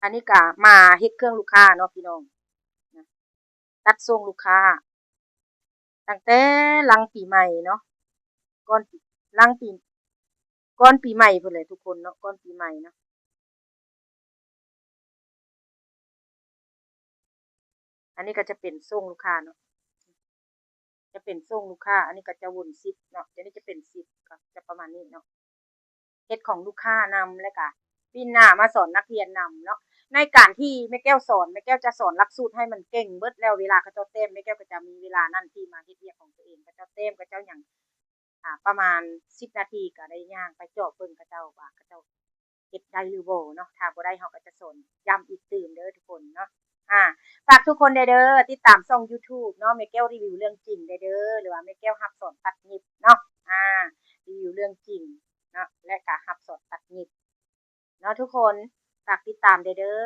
ອັນນີ້ກະມາເຮັດເຄື່ອງລູກຄ້າເນາະພີ່ນ້ອງ ນະ ຈັດສົ່ງລູກຄ້າ ຕັ້ງແຕ່ຫຼັງປີໃໝ່ເນາະ ກ່ອນ ຫຼັງປີ ກ່ອນປີໃໝ່ພຸ້ນແຫຼະທຸກຄົນເນາະ ກ່ອນປີໃໝ່ເນາະ. ອັນນີ້ກໍຈະເປັນສົ່ງລູກຄ້າເນາະ ຈະເປັນສົ່ງລູກຄ້າ ອັນນີ້ກໍຈະວົນສິບເນາະ ອັນນີ້ຈະເປັນສິບ ກໍຈະປະມານນີ້ເນາະ ເຮັດຂອງລູກຄ້ານຳ ແລ້ວກະປີໜ້າມາສອນນັກຮຽນນຳເນາະ. ໃນການທີ່ແມ່ແກ້ວສອນ ແມ່ແກ້ວຈະສອນຫຼັກສູດໃຫ້ມັນເກັ່ງເບິດ ແລ້ວເວລາເຂົາເຈົ້າແຕ້ມ ແມ່ແກ້ວກໍຈະມີເວລານັ້ນທີ່ມາເຮັດວຽກຂອງຕົວເອງ ເຂົາເຈົ້າແຕ້ມ ເຂົາເຈົ້າຫຍັງ ອ່າ ປະມານສິບນາທີ ກໍໄດ້ຍ່າງໄປເຈາະເບິ່ງເຂົາເຈົ້າວ່າເຂົາເຈົ້າເຮັດໄດ້ຫຼືບໍ່ເນາະ ຖ້າບໍ່ໄດ້ເຮົາກໍຈະສອນຢ້ຳອີກຕື່ມເດີທຸກຄົນເນາະ. ອ່າ ຝາກທຸກຄົນແດ່ເດີ ຕິດຕາມຊ່ອງ YouTube ເນາະ ແມ່ແກ້ວຣີວິວເລື່ອງຈິງແດ່ເດີ ຫຼືວ່າແມ່ແກ້ວຮັບສອນຕັດຫຍິບເນາະ ອ່າ ຣີວິວເລື່ອງຈິງເນາະ ແລະກະຮັບສອນຕັດຫຍິບເນາະທຸກຄົນ ຝາກຕິດຕາມແດ່ເດີ.